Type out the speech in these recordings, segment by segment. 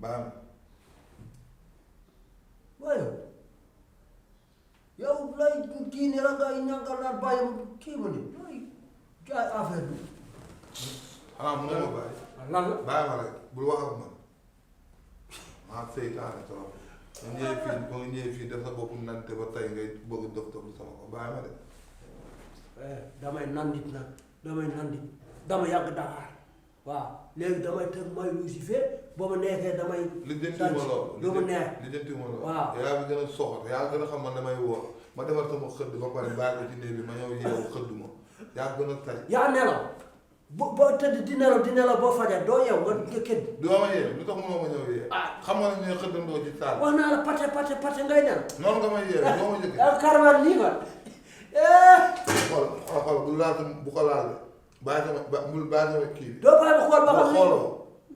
baax na. waaye yow lay kii ni la ngay ñàngal naan bàyyi ma kii ma ni looy jaay affaire bi. xanaa mënoo ma bàyyi. lan la bàyyi ma rek bul wax ak man maa seytaane trop. ba nga ñëwee fii def sa bopp nante ba tey ngay bëgg dof dof sama ko bàyyi ma de. damay nandit nag dama yàgg Dakar waaw léegi damay teg may Lucifer boo ma neexee damay. lijjantiwuma loolu lu mu neex lijjantiwuma loolu. waaw yaa ngi gën a soxor yaa gën a xam man damay woor ma defar sama xëdd ba pare bàyyi ko ci néeg bi ma ñëw yeewu xëdd ma yaa gën a tari. yaa nelaw boo tëdd di nelaw boo fajar doo yeew nga kenn. doo ma yee lu tax mënoo ma ñëw yee. xam nga ne ñooy xëddandoo ci saal. wax naa la pate ngay nelaw. noonu nga may yee doo ma jëkk. karman lii quoi. xool bu laal bu ko laal bàyyi sama bul bàyyi sama kii bi. doo bàyyi ma xool ba xam xooloo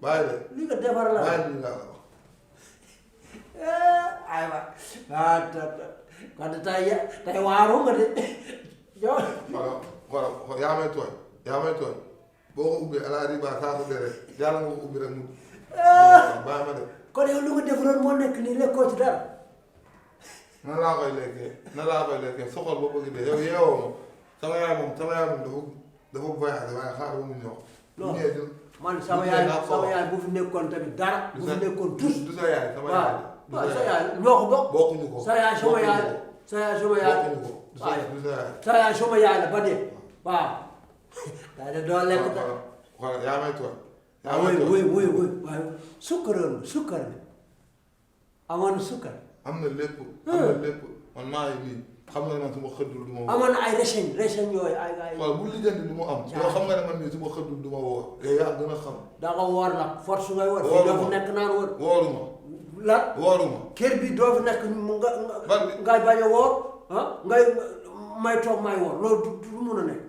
bàyyi de. li nga defar la bàyyi lii laa la wax. aywa kon tey waaru nga de yow. xoolal yaa may tooñ boo ko ubbee ala riba saa ko dere yàlla nga ko ubbi rek mu. bàyyi ma de. kon yow lu nga defaroon moo nekk nii lekkoo ci dara. nan laa koy lekkee soxal ba bëgg dee yow yeewoo ma sama yaay moom dafa voyagé waaye xaaral ba mu ñëw. non man sama yaay bu fi nekkoon tamit dara. bu fi nekkoon tous du sa yaay sama yaay. waaw sa yaay ñoo ko bokk. bokkuñu ko sa yaay sama yaay sa yaay sama yaay. bokkuñu ko du sa yaay. sa yaay sama yaay la ba dee waaw. daa de doo lekk da. xoolal yaa may tooñ. wuy waaye sukkar bi amoon sukkar. am na lépp man maa ngi nii xam nga ne man su ma xëddul du ma woo. amoon na ay rechen yooyu ay. waaw bu lijjanti du ma am. yow xam nga ne man mii su ma xëddul du ma woo. yow yaa gën a xam. da nga woor nag force ngay woor. fii doo fi nekk naan woor. wooruma. lan wooruma. kër bi doo fi nekk ngay bañ a woor ngay may toog may woor loolu du mun a nekk.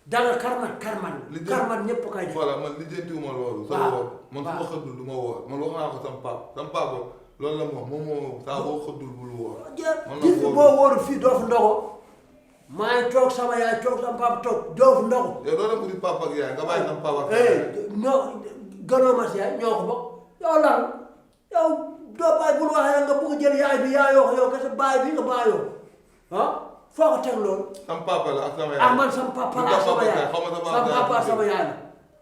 da nga karmat ñëpp kay def. voilà man lijjantiwuma loolu. sa woor man su ma xëddul du ma woor man wax naa ko sama papa loolu la moom moo saa boo xëddul bul woor. gis nga boo wóorul fii doo fi ndogo maa ngi toog sama yaay toog sama papa toog doo fi ndogo. yow doo dem uti papa ak yaay nga bàyyi sama papa ak yaay. ñoo gënoo ma si yaay ñoo ko bokk yow lan yow doo bàyyi bul waxee nga bëgg jël yaay bi yaayoo ko yow kese bàyyi bi nga bàyyoo foo ko teg loolu. sama papa la ak sama yaay. man sama papa la ak sama yaay sama papa ak sama yaay la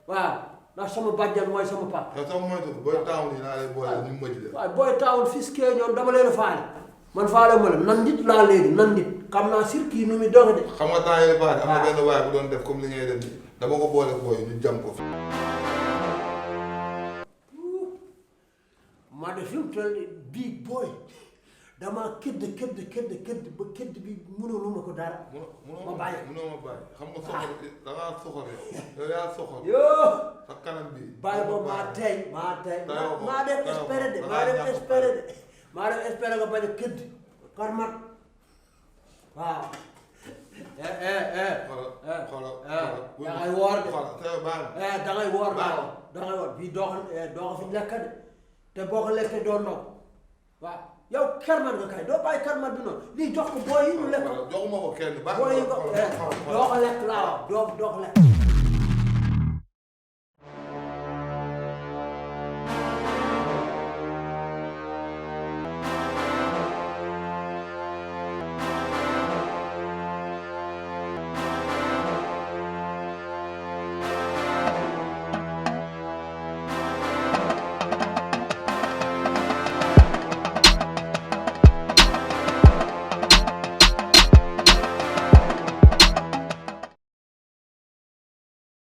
waaw. ndax sama bàjjan mooy sama papa. yow sama moytu booy taawul yi naa lay boole ñu mëj de. waaw booy taawul fiskee ñoom dama leen a faale man faale ma la nan nit laa léegi nan nit xam naa circuit nu muy doxe de. xam nga temps yii paase am na benn waay bu doon def comme li ngay def nii dama ko boole booy ñu jam ko. maa de fi mu toll nii bii booy damaa këdd ba këdd bi mënuluma ko dara. ma bàyyi xam nga soxor da ngaa soxor yow yaa soxor. yoo sa kanam bi. bàyyi boobu maa def espéré de maa def espéré nga bañ a këdd karmat waaw. xoolal da ngay woor de. xoolal da ngay woor bii doo ko fi lekk de te boo ko lekkee doo ndox waaw. yow karmat nga kay doo bàyyi karmat bi noonu lii jox ko booy yi ñu lekk. joxuma ko kenn booy yi doo ko lekk laa wax doo ko lekk.